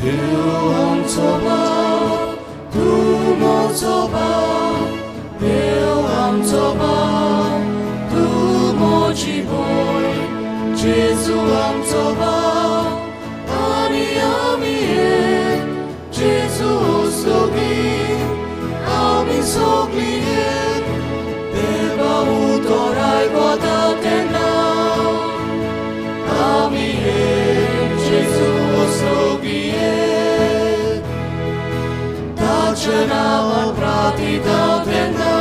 देव आमचो बाप, तूं म्हजो बाप, देव आमचो बाप, तूं म्हजी भयण, जेजू आमचो बाप आनी आमी एक, जेजू सोगी आमी सगळीं एक, देवा उतर आयकता तेन्ना आमी एक, जेजू सोगी एक, ताच्या नांवान प्रार्थिता तेन्ना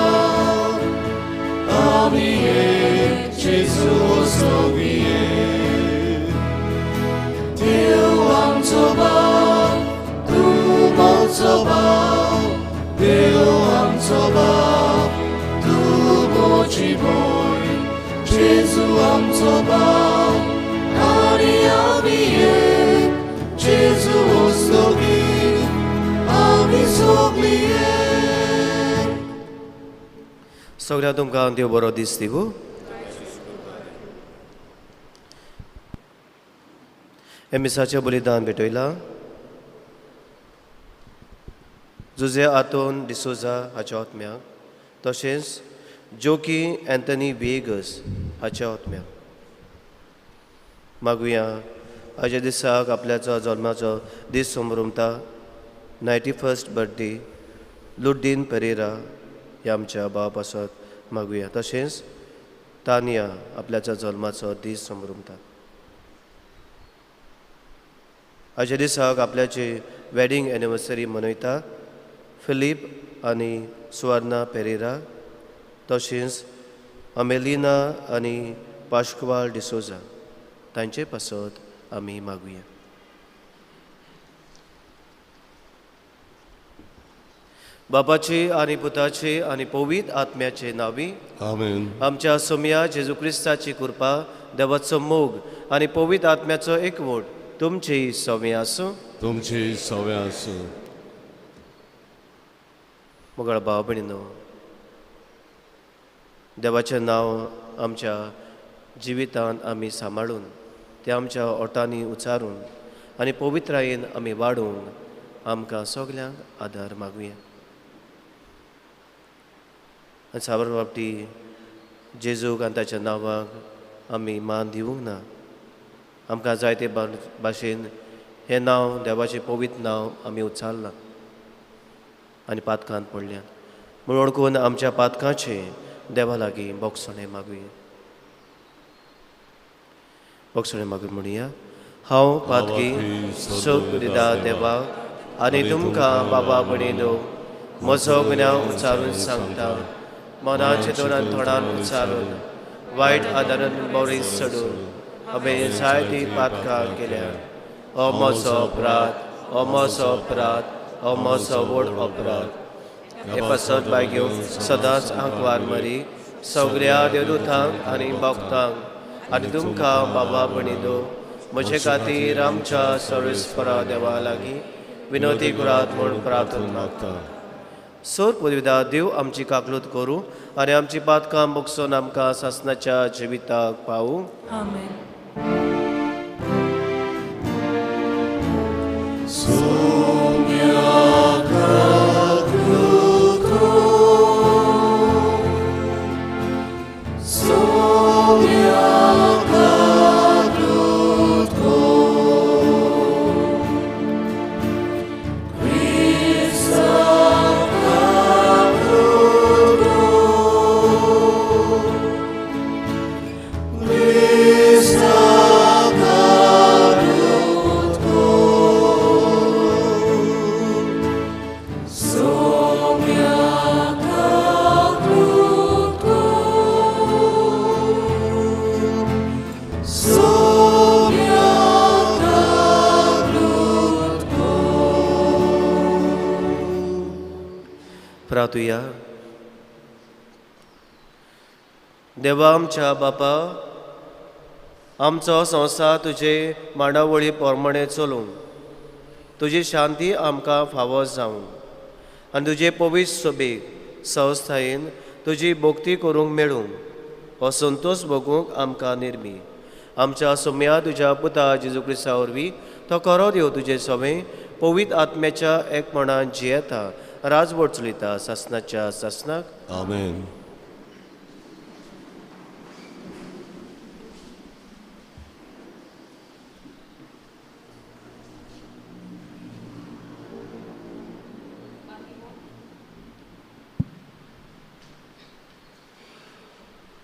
आमी एक, जेजू सोगी एक. देव आमचो बाप, तूं म्हजो बाप, देव आमचो बाप, तूं म्हजी भयण, जेजू आमचो बाप आनी आमी एक, जेजू सोगी आमी सगळीं एक. सगळ्या तुमकां देव बरो दीस दिवं. हे मिसाचें बलिदान भेटयलां जुजे आतोन डिसोजा हाच्या आत्म्याक, तशेंच जोकी एंथनी वेगस हाच्या आत्म्याक. मागुया आयच्या दिसाक आपल्याचो जल्माचो दीस समरुमता 91st birthday Luddin Pereira ह्या आमच्या भावा पासत मागुया. तशेंच तानिया आपल्याच्या जल्माचो दीस समरुमता. आयच्या दिसाक आपल्याची वेडींग एनिवर्सरी मनयता फिलीप आनी सुवर्णा पेरेरा, तशेंच अमेलिना आनी पाश्कवाल डिसोजा तांचे पासत आमी मागुया. बापाचे आनी पुताचे आनी पवित्र आत्म्याचे नांवी आमेन. आमच्या सोमया जेजू क्रिस्ताची कृपा, देवाचो मोग आनी पवित्र आत्म्याचो एकवट तुमची सवे आसूं. तुमची सवे आसूं. मोगाळ भाव भयणीनो, देवाचें नांव आमच्या जिवितांत आमी सांबाळून तें आमच्या ओटांनी उचारून आनी पवित्रायेन आमी वाडोवंक आमकां सगल्यांक आदार मागुया. आनी साबर बाबती जेजूक आनी ताच्या नांवाक आमी मान दिवंक ना. आमकां जायते भाशेन हें नांव, देवाचें पवित्र नांव आमी उच्चारलां आनी पातकांत पडल्यात. म्हूण वळखून आमच्या पातकाचें देवा लागीं बोगसणें मागुया. बोगसणें मागून म्हणुया, हांव पातकी सुख देवा आनी तुमकां बाबा भयणीनो म्हजो गुन्यांव उच्चारून सांगता. मनाचे दोनान थोडान उच्चारून वायट आदारान बरी सोडून हांवें जायती पातकां केल्या. हो म्हजो अपराध, हो म्हजो अपराध, हो म्हजो व्हड अपराध. हे पासत बायग्यो सदांच आंकवार मरी सगळ्या देवदूतांक आनी भक्तांक आनी तुमकां बाबा भयणीनो म्हजे खातीर आमच्या सर्वेस्परा देवा लागीं विनोदी करात म्हूण प्रार्थना मागता. सोर पुरविदा देव आमची काकलूत करूं आनी आमची पातकां बगसून आमकां सासणाच्या जिविताक पावूं. आमेन. प्रार्थुया. देवा आमच्या बापा, आमचो संवसार तुजे मांडावळी प्रमाणे चलूंक, तुजी शांती आमकां फावो जावं आनी तुजे पवित्र सोबीक संस्थायेन तुजी भक्ती करूंक मेळूं, हो संतोश भोगूंक आमकां निर्मी. आमच्या सोम्या तुज्या पुता जेजू क्रिस्ता वरवीं तो खरो देव तुजे सवें पवित्र आत्म्याच्या एकपणान जियेता राजवट चलयता सासनाच्या सासनाक. आमेन.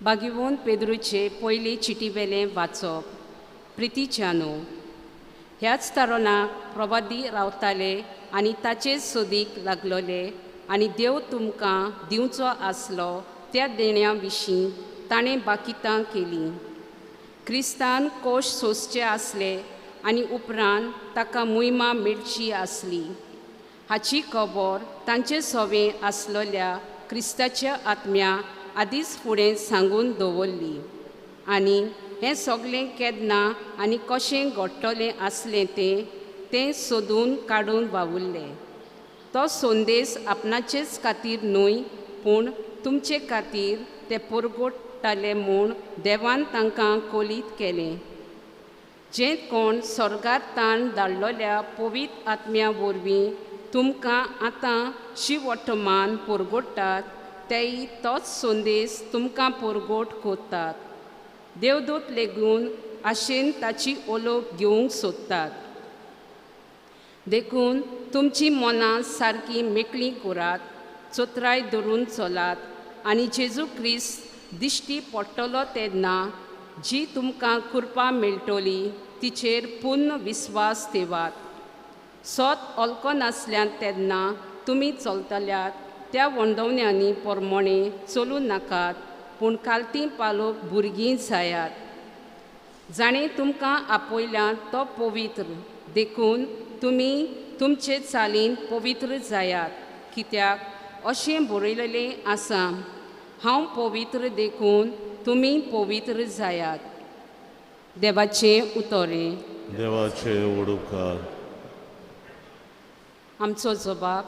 बागिवोन पेद्रूचे पयले चिटीवेलें वाचप. प्रितीच्यानो, ह्याच तरुणाक प्रवादी रावताले आनी ताचे सोदीक लागलोले आनी देव तुमकां दिवचो आसलो त्या देण्या विशीं ताणें बाकितां केलीं. क्रिस्तान कोश सोंसचे आसले आनी उपरांत ताका मुयमा मेळची आसली हाची खबर तांचे सवें आसलोल्या क्रिस्ताच्या आत्म्या आदींच फुडें सांगून दवरली आनी हें सगळें केन्ना आनी कशें घडटलें आसलें तें तें सोदून काडून वावुरलें. तो संदेश आपणाचेच खातीर न्हय पूण तुमचे खातीर ते परगटताले म्हूण देवान तांकां कोलीत केलें. जें कोण स्वर्गार ताण धाडलेल्या पवित्र आत्म्या वरवीं तुमकां आतां शिवटमान परगटतात तेय तोच संदेश तुमकां परगट करतात. देवदूत लेगून आशेन ताची ओलोप घेवंक सोदतात. देखून तुमची मनां सारकी मेकळीं करात, चोत्राय धरून चलात आनी जेजू क्रिस्त दिश्टी पडटलो तेन्ना जी तुमकां कृपा मेळटली तिचेर पूर्ण विस्वास ठेवात. सत ओलको नासल्यान तेन्ना तुमी चलतल्यात त्या वंडवण्यांनी परमणे चलूं नाकात पूण कालती पालोक भुरगीं जायात. जाणें तुमकां आपयल्यात तो पवित्र, देखून तुमी तुमचे चालीन पवित्र जायात. कित्याक अशें बरयलेलें आसा, हांव पवित्र देखून तुमी पवित्र जायात. देवाचें उतरें. देवाचें उडुपकार. आमचो जबाब.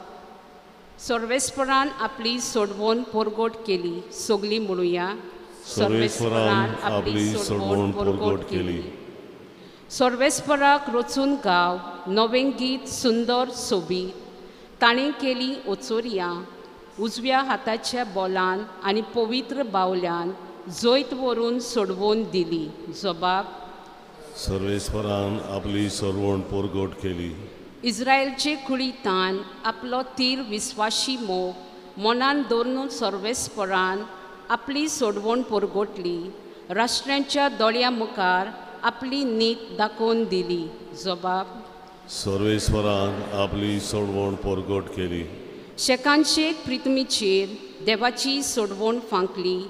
सर्वेस्परान आपली सोडवण परगट केली. सगळीं म्हणुया. सर्वेस्परान आपली सोडवण परगट केली. सर्वेस्पराक रचून गाव नवें गीत सुंदर सोबीत. ताणें केली ओचोरयां उजव्या हाताच्या बोलान आनी पवित्र बावल्यान जैत व्हरून सोडवून दिली. जबाब. सर्वेस्परान आपली सोडवण परगट केली. इस्रायलचे कुळितान आपलो तीर विस्वाशी मोग मनान दवरून सर्वेस्परान आपली सोडवण परगटली. राष्ट्रांच्या दोळ्या मुखार आपली नीत दाखोवन दिली. जबाब. सर्वेस्परान आपली सोडवण परगट केली. शेकानशेक प्रितमीचेर देवाची सोडवण फांकली.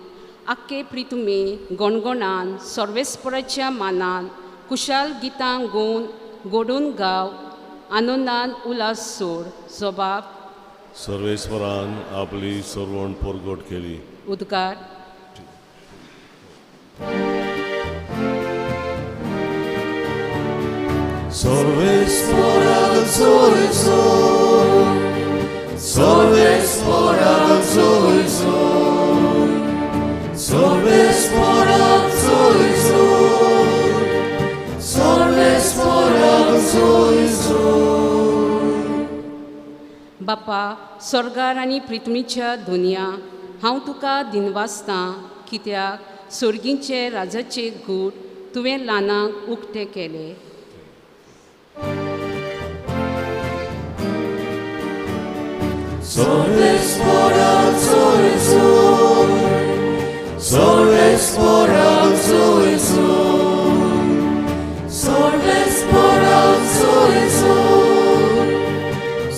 आक्के प्रितमे गणगणान सर्वेस्पराच्या मानान कुशाल गितां गोवन गोडून गाव आनंदान उल्हास सोड. जबाब. सर्वेस्परान आपली सोडवण परगट केली. उद्गार. सर्वेस्परान सोयसो, सर्वेस्परान सोयसो, सर्वेस्परान सोयसो, सर्वेस्परान सोयसो. बापा स्वर्गार आनी पृथ्वीच्या दुनिया, हांव तुका दिनवासतां कित्याक सोर्गींचे राजाचे गूट तुवें ल्हानांक उक्ते केले. सर्वेस्परान सोयसो, सर्वेस्परान सोयसो, सर्वेस्परान सोयसो,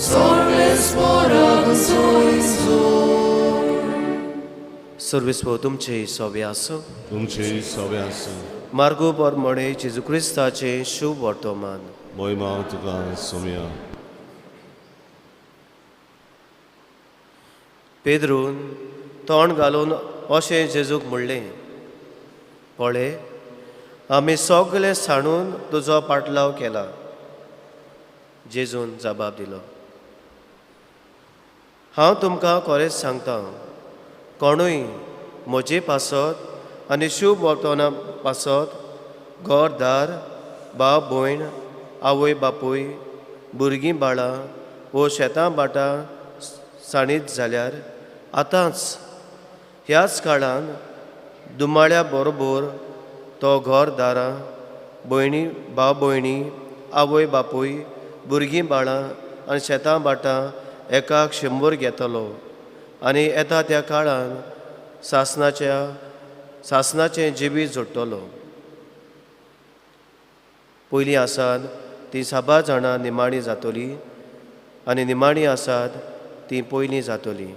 सर्वेस्परान सोयसो. सर्वेस्पर तुमचे सोबे आसूं. तुमचे सोबे आसूं. मार्गो परमणे जेजू क्रिस्ताचें शुभ वर्तमान. मोहिमा तुका सोम्या. पेद्रून तोंड घालून अशें जेजूक म्हणलें, पळय आमी सगळे सांडून तुजो पाटलाव केला. जेजून जबाब दिलो, हांव तुमकां खरेंच सांगता, कोणूय म्हजे पासत आनी शुभ वर्तना पासत घर दार, भाव भयण, आवय बापूय, भुरगीं बाळां वो शेतां भाटां साणीत जाल्यार आतांच ह्याच काळान दुमाळ्या बरोबर तो घर दारां भयणी भाव भयणी आवय बापूय भुरगीं बाळां आनी शेतां भाटां एकाक 100 घेतलो आनी येता त्या काळान सासनाचें जिवीत जोडटलो. पयलीं आसात तीं साबार जाणां निमाणी जातली आनी निमाणी आसात तीं पयलीं जातली.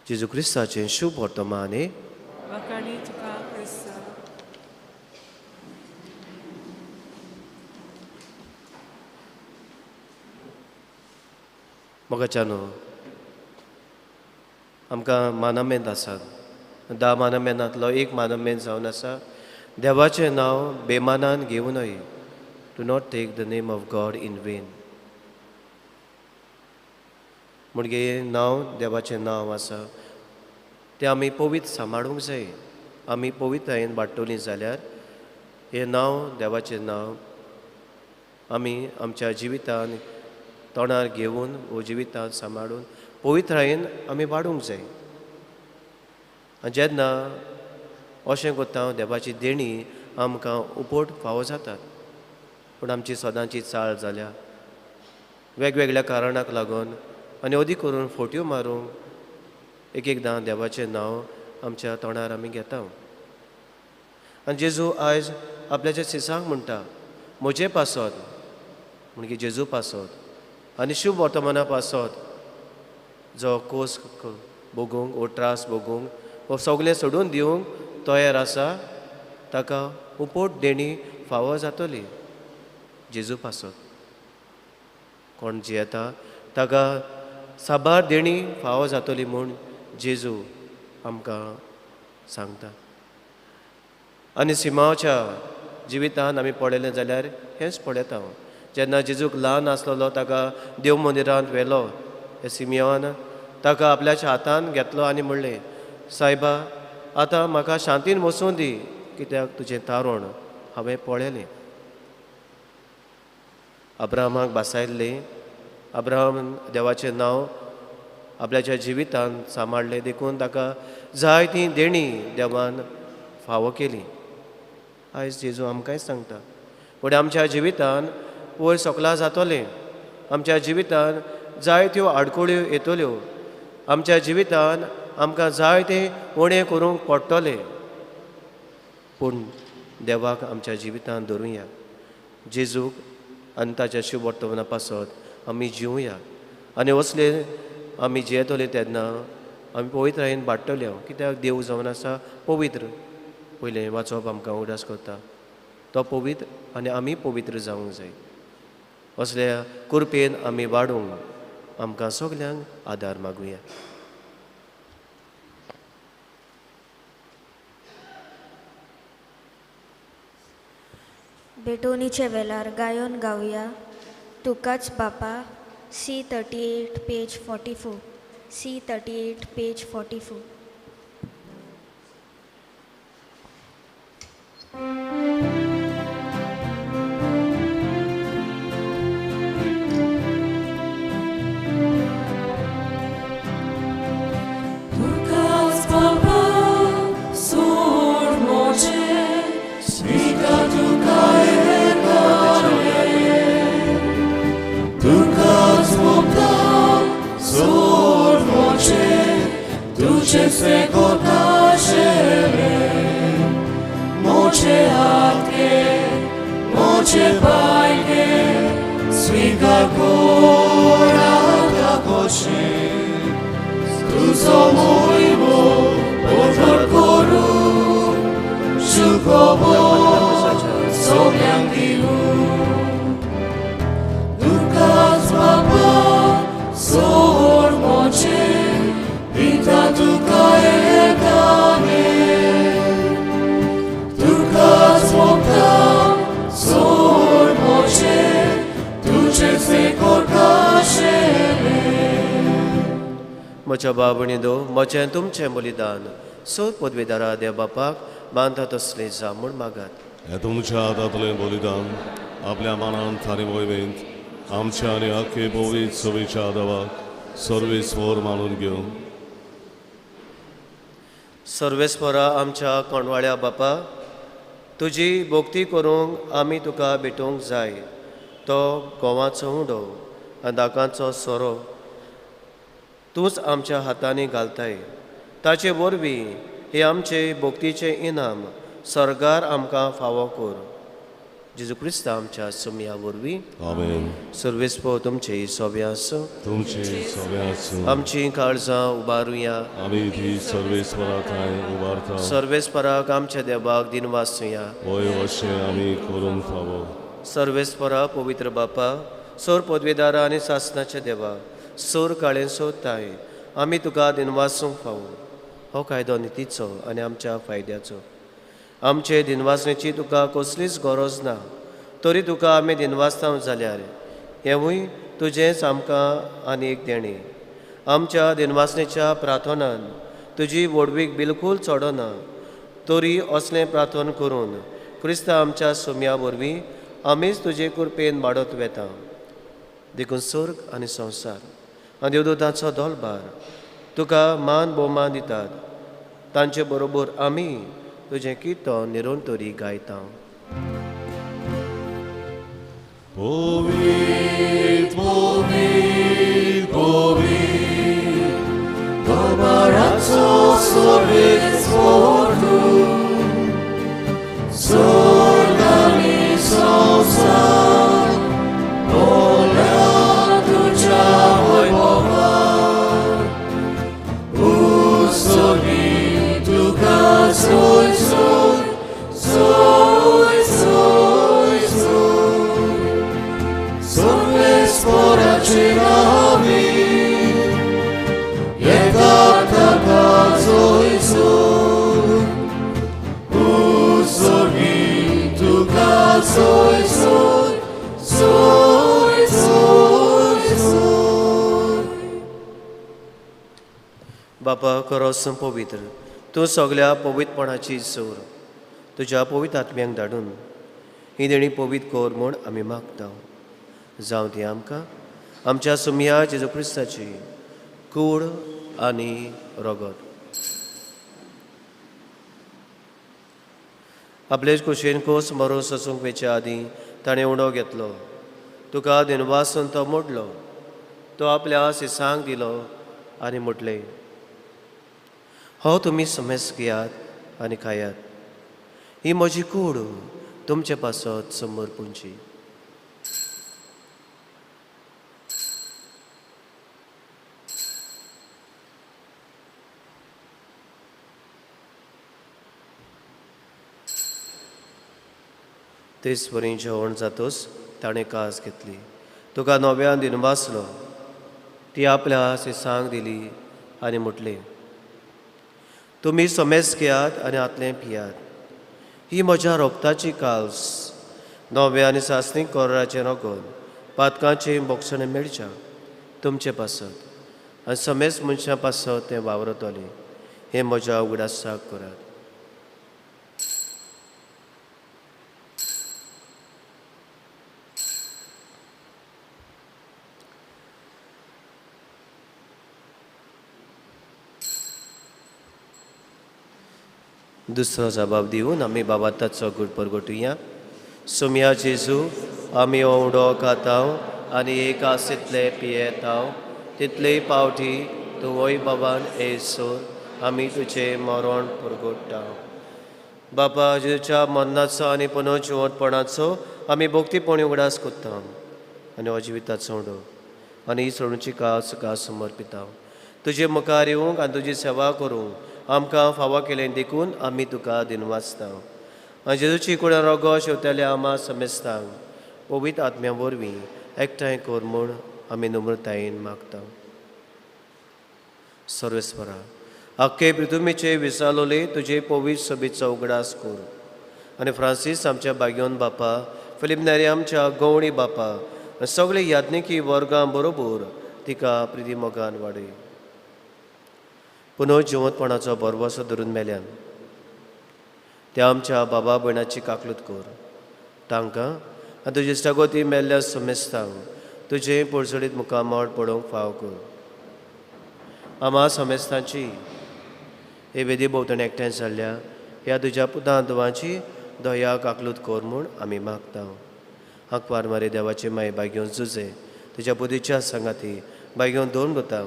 जेजू क्रिस्ताचें शुभ वर्तमान. मोगाच्यानो, आमकां मानामेंत आसात. 10 मानामेंतांतलो एक मानामेंत जावन आसा देवाचें नांव बेमानान घेवं नये. Do not take the name of God in vain. म्हणगे नांव देवाचें नांव आसा तें आमी पवित्र सांबाळूंक जाय. आमी पवित्रायेन वाडटलीं जाल्यार हें नांव देवाचें नांव आमी आमच्या जिवितान तोंडार घेवन वो जिवितान सांबाळून पवित्रायेन आमी वाडूंक जाय. आनी जेन्ना अशें करता देवाची देणी आमकां उपट फावो जातात. पूण आमची सदांची चाळ जाल्या वेगवेगळ्या कारणाक लागून आनी अदीक करून फोट्यो मारूंक एक एकदां देवाचें नांव आमच्या तोंडार आमी घेता. आनी जेजू आयज आपल्याच्या सिसांक म्हणटा म्हजे पासत, म्हणजे जेजू पासत आनी शुभ वर्तमाना पासत जो कोस भोगूंक वो त्रास भोगूंक वो सगळें सोडून दिवंक तयार आसा ताका उपट देणी फावो जातली. जेजू पासत कोण जियेता ताका साबार देणी फावो जातली म्हूण जेजू आमकां सांगता. आनी सिमांवच्या जिवितान आमी पळयलें जाल्यार हेंच पळयता. जेन्ना जेजूक ल्हान आसलेलो ताका देव मंदिरांत व्हेलो हे सिमियोन ताका आपल्याच्या हातान घेतलो आनी म्हणलें, सायबा आतां म्हाका शांतीन वचूं दी कित्याक तुजें तारण हांवें पळयलें. अब्राहमाक बासायल्लें, अब्राहम देवाचें नांव आपल्याच्या जिवितान सांबाळ्ळें देखून ताका जाय ती देणी देवान फावो केली. आयज जेजू आमकांय सांगता पूण आमच्या जिवितान वयर सकला जातलें, आमच्या जिवितान जायत्यो आडखळ्यो येतल्यो, आमच्या जिवितान आमकां जाय तें उणें करूंक पडटलें, पूण देवाक आमच्या जिवितान धरुया. जेजूक आनी ताच्या शुभ वर्तमाना पासत आमी जिवया आनी असले आमी जियेतले तेन्ना आमी पवित्रायेन वाडटले. कित्याक देव जावन आसा पवित्र. पयलें वाचप आमकां उगडास करता तो पवित्र आनी आमी पवित्र जावंक जाय. असल्या कृपेन आमी वाडूंक आमकां सगल्यांक आदार मागुया. भेटवणीच्या वेळार गायन गावया तुकाच बापा. C38 page 44. C38 page 44. म्हज्या बाबणी दो म्हजें तुमचें बलिदान सोद पदवेदारा देव बापाक मानता तसलें जावं म्हूण मागात. हे तुमच्या हातांतलें बलिदान आपल्या मनान आनी वयवेंत आमच्या आनी आख्खे पवित्र सभेच्या देवाक सर्वेस्पर मानून घेवन. सर्वेस्परा आमच्या कोंडवाळ्या बापा, तुजी भक्ती करूंक आमी तुका भेटोवंक जाय. तो गोवाचो उडो आनी दाकांचो सोरो तूंच आमच्या हातांनी घालताय. ताचे वरवीं हे आमचे भक्तीचें इनाम सर्गार आमकां फावो कर. जेजू क्रिस्त आमच्या सुमया वरवीं. आमेन. सर्वेस्पर तुमचे सोबे आसूं. तुमचे सोबे आसूं. आमची काळजां उबारुया. आमी ती सर्वेस्परा थंय उबारता. सर्वेस्पराक आमच्या देवाक दिनवासुया. वय अशें आमी करूंक फावो. सर्वेस्परा पवित्र बापा, सोर पदवेदारा आनी सासनाच्या देवा, सोर काळें सोदताय आमी तुका दिनवासूंक फावो. हो कायदो नितीचो आनी आमच्या फायद्याचो. आमचे दिनवासणेची तुका कसलीच गरज ना, तरी तुका आमी दिनवासता जाल्यार हेंवूय तुजेंच आमकां आनी एक देणें. आमच्या दिनवासणेच्या प्रार्थनान तुजी व्हडवीक बिलकूल चडना, तरी असलें प्रार्थन करून क्रिस्त आमच्या सुम्या वरवीं आमीच तुजे कृपेन वाडत वेता. देखून स्वर्ग आनी संवसार आनी देवदूतांचो दोलभार तुका मान भोवमान दितात. तांचे बरोबर आमी तुजें किर्तन निरंतरी गायता. पवित्र पवित्र पवित्र दरबाराचो सर्वेस्पर तूं, स्वर्ग आनी संवसार भरल्या तुज्या वैभवान. उत्सवी तुका सोय सोय सोय सोय सोय सर्वेस्पराचे नांवी येता ताका सोय सोय. उत्सवी तुका सोय सोय सोय सोय सोय. बापा खरोच पवित्र, तूं सगल्या पवित्रपणाची जोर तुज्या पवित्र आत्म्यांक धाडून ही देणी पवित्र कर म्हूण आमी मागता. जावं ती आमकां आमच्या सुमया जेजू क्रिस्ताची कूड आनी रगत. आपले कुशीन कोस मरून सोसूंक वेचे आदीं ताणें उणो घेतलो, तुका दिनवासून तो मोडलो, तो आपल्या सिसांक दिलो आनी म्हटलें, हो तुमी समेस घेयात आनी खायात, ही म्हजी कूड तुमचे पासत समर्पूंची. तेच वरी जेवण जातोच ताणें कास घेतली, तुका नव्यान दिनवासलो, ती आपल्या सिसांक दिली आनी म्हटलें, तुमी समेस घेयात आनी आतलें पियात, ही म्हज्या रोगताची काल्स, नव्या आनी सासणीक कोराचें रगत पातकांचें बोगसणें मेळच्या तुमचे पासत आनी समेस मनशां पासत तें वावरतलें. हें म्हज्या उगडासाक करात. दुसरो जबाब दिवन आमी बाबा ताचो गूट परगटुया. सोमया जेजू, आमी उडो खाताव आनी एक आसितले पियेताव, तितले पावटी तूं वय बाबान येयसर आमी तुजें मरण परगट्टा. बाबा जेजूच्या मरणाचो आनी पुनर्जिवंतपणाचो आमी भक्तीपणी उगडास करता आनी हो जिविताचो उडो आनी ही सोडूची कास तुका समर्पिता. तुजे मुखार येवंक आनी तुजी सेवा करूंक आमकां फावो केलें देखून आमी तुका दिनवासता. आनी जेजूची कुडां रोगो शेवतल्या आमा समेस्तांक पवित्र आत्म्या वरवीं एकठांय कर म्हूण आमी नम्रतायेन मागता. सर्वेस्परा, आख्खे पृथुमीचे विसालोले तुजे पवित्र सभेचो उगडास कर आनी फ्रांसीस आमच्या भाग्योन बापा, फिलीप नेरी आमच्या गवणी बापा आनी सगळे याज्ञिकी वर्गां बरोबर तिका प्रिती मोगान वाडय. पुनः जिवंतपणाचो भरवसो धरून मेल्यान त्या आमच्या बाबा भयणाची काकलूत कर तांकां आनी तुजे इश्टागती मेल्ल्या समेस्तांक तुजें पोरसडीत मुखामळ पळोवंक फाव कर. आमा समेस्तांची हे वेदी भोंवतणी एकठांय जाल्ल्या ह्या तुज्या पुतां धुवांची दया काकलूत कर म्हूण आमी मागता. आंकवार मारी देवाची माय बागेवन जुजे तुज्या बुद्धीच्या सांगाती बागेवन दोन वता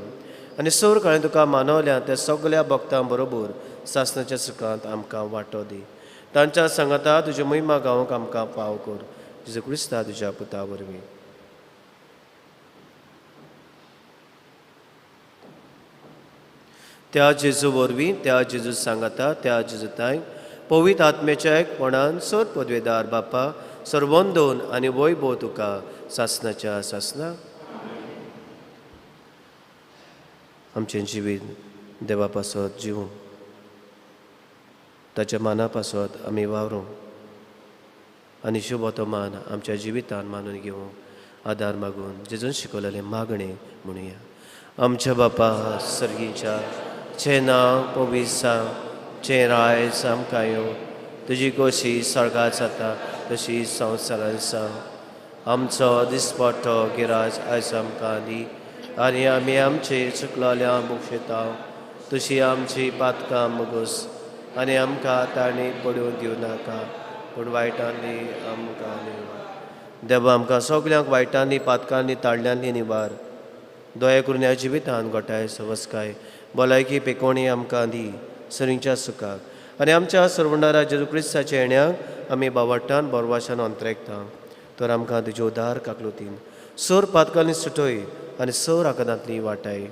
आनी सोर काळें तुका मानवल्या त्या सगल्या भक्तां बरोबर सासणाच्या सुखांत आमकां वांटो दी. तांच्या सांगाता तुज्यो महिमा गावंक आमकां फाव कर. जेजू क्रिस्ता तुज्या पुता वरवीं. त्या जेजू वरवीं, त्या जेजू सांगाता, त्या जेजू तांक पवित्र आत्म्याच्या एकपणान सोर पदवेदार बापा सर्वंदोन आनी वैभव तुका सासणाच्या सासना. आमचें जिवीत देवा पासत जिवूं, ताच्या माना पासत आमी वावरूं आनी शुभ तो मान आमच्या जिवितान मानून घेवं आदार मागून जेजून शिकवलेलें मागणें म्हणुया. आमच्या बापा सर्गीच्या चे नांव पवित्र जावं, चें रायज आमकां येवं, तुजी कोशी स्वर्गात जाता तशी संवसारांत जावं. आमचो दिसपट्टो गिराज आयज आमकां दी आनी आमी आमचे चुकलोल्या बक्षयता तशी आमची पातकां मुगोस आनी आमकां ताणी पडून दिवं नाका पूण वायटांनी आमकां निवार. देवा आमकां सगल्यांक वायटांनी पातकांनी ताळ्यांनी निवार. दया करून ह्या जिवितान घटाय सवस्काय भलायकी पेकोणी आमकां दी सरींच्या सुखाक आनी आमच्या सर्वंडारा जेजू क्रिस्ताच्या येण्याक आमी बावट्टान बोरवाशान अंतरेकता. तर आमकां तुज्यो उदार काकलुतीन सोर पातकांनी सुटय आनी सोर आकादांतली वाटाय.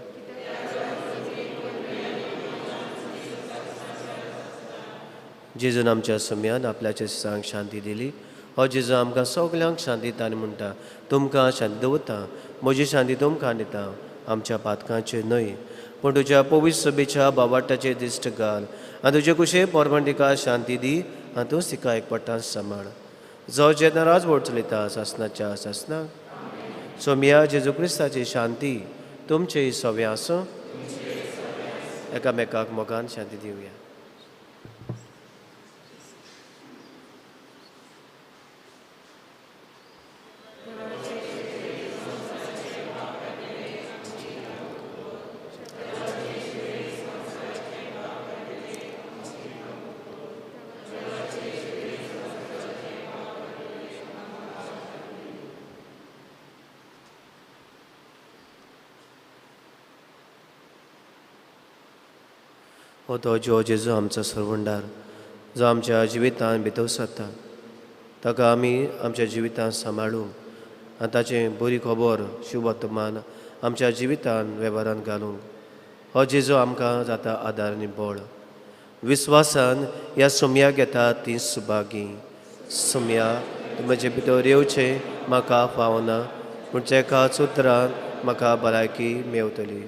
जेजून आमच्या सम्यान आपल्याच्या सांग शांती दिली. हो जेजू आमकां सगल्यांक शांती दिता आनी म्हणटा तुमकां शांती दवरता, म्हजी शांती तुमकां दिता, आमच्या पातकांचेर न्हय पूण तुज्या पवित्र सभेच्या बाबाटाचेर दिश्ट घाल आनी तुजे कुशे पोरवण तिका शांती दी आनी तूंच तिका एकपट्टान सांबाळ. जो जेन्ना राजवट चलयता सासणाच्या सासना. सोमया जेजू क्रिस्ताची शांती तुमचे सव्या आसूं. एकामेकाक मोगान शांती दिवया. हो तो जो जेजू आमचो सर्वंडार जो आमच्या जिवितान भितर सरता ताका आमी आमच्या जिवितान सांबाळूंक आनी ताचें बरी खबर शुभवर्तमान आमच्या जिवितान वेव्हारान घालूंक हो जेजू आमकां जाता आदार आनी बळ. विस्वासान ह्या सोमयाक येता ती सुभागी. सोमया म्हजे भितर येवचें म्हाका फावना पूण एकाच उतरान म्हाका भलायकी मेवतली.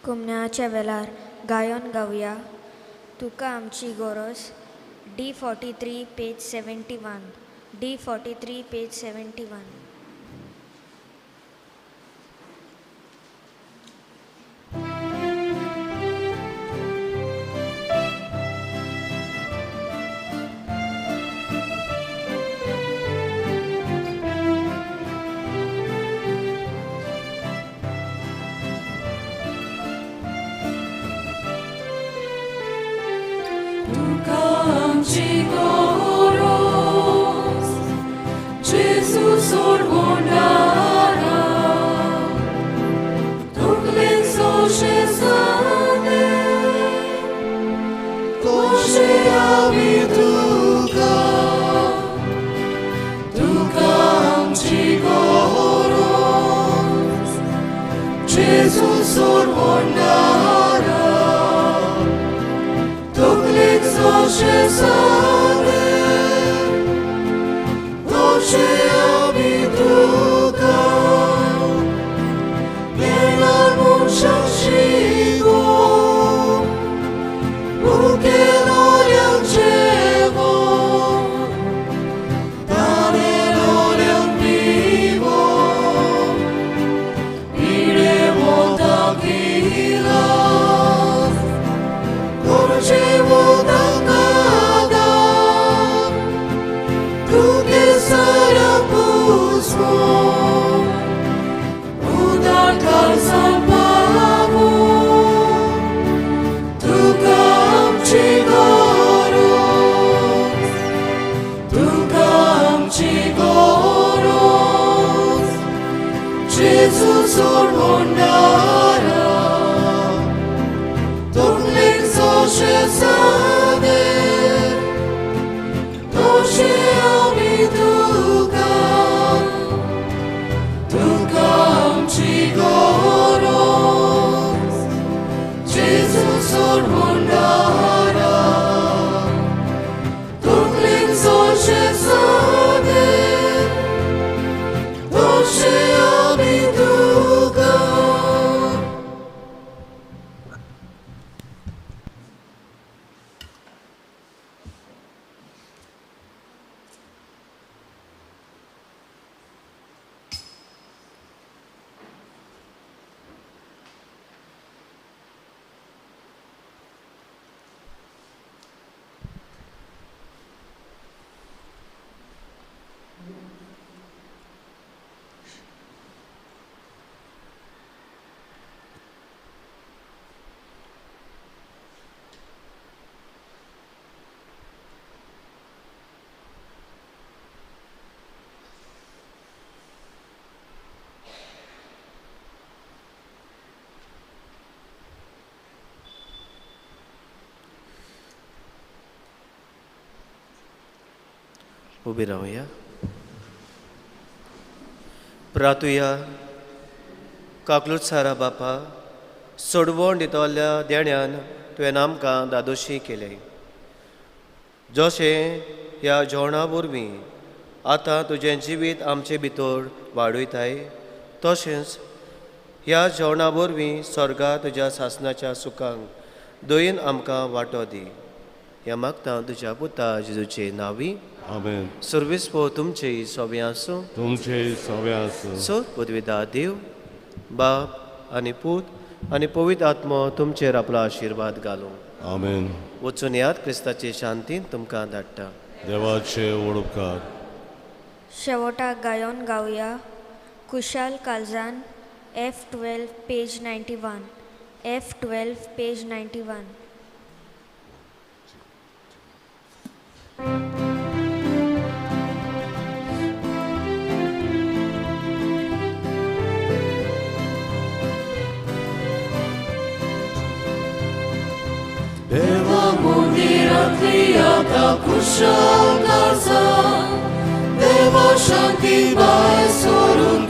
कुमण्याच्या वेलार गायोन गावया तुका आमची गरज D 43 page 71 D 43 page 71. उबी रावया. प्रातुया काकलूत सारा बापा सोडवण दितल्या देण्यान तुवें आमकां दादोशी केलें, जशें ह्या जेवणा वरवीं आतां तुजें जिवीत आमचे भितर वाडयताय, तशेंच ह्या जेवणा वरवीं स्वर्गा तुज्या सासनाच्या सुखांक दयेन आमकां वांटो दी. ह्या मागता तुज्या पुता जेजूचे नांवी. आमेन. सर्वीस पो तुमचे सोबें आसूं, तुमचे सोबें आसूं. सो पदवीदा देव बाप आनी पूत आनी पवित्र आत्मो तुमचेर आपलो आशिर्वाद घालूं. आमेन. वचून याद क्रिस्ताचे शांतीन तुमकां धाडटा. देवाचे उपकार. शेवटाक गायोन गावया Kushal कालजान F12 page 91 F12 page 91. देवा मंदिरांतली आतां कुशाल काळजां, देवा शांती भायर सरून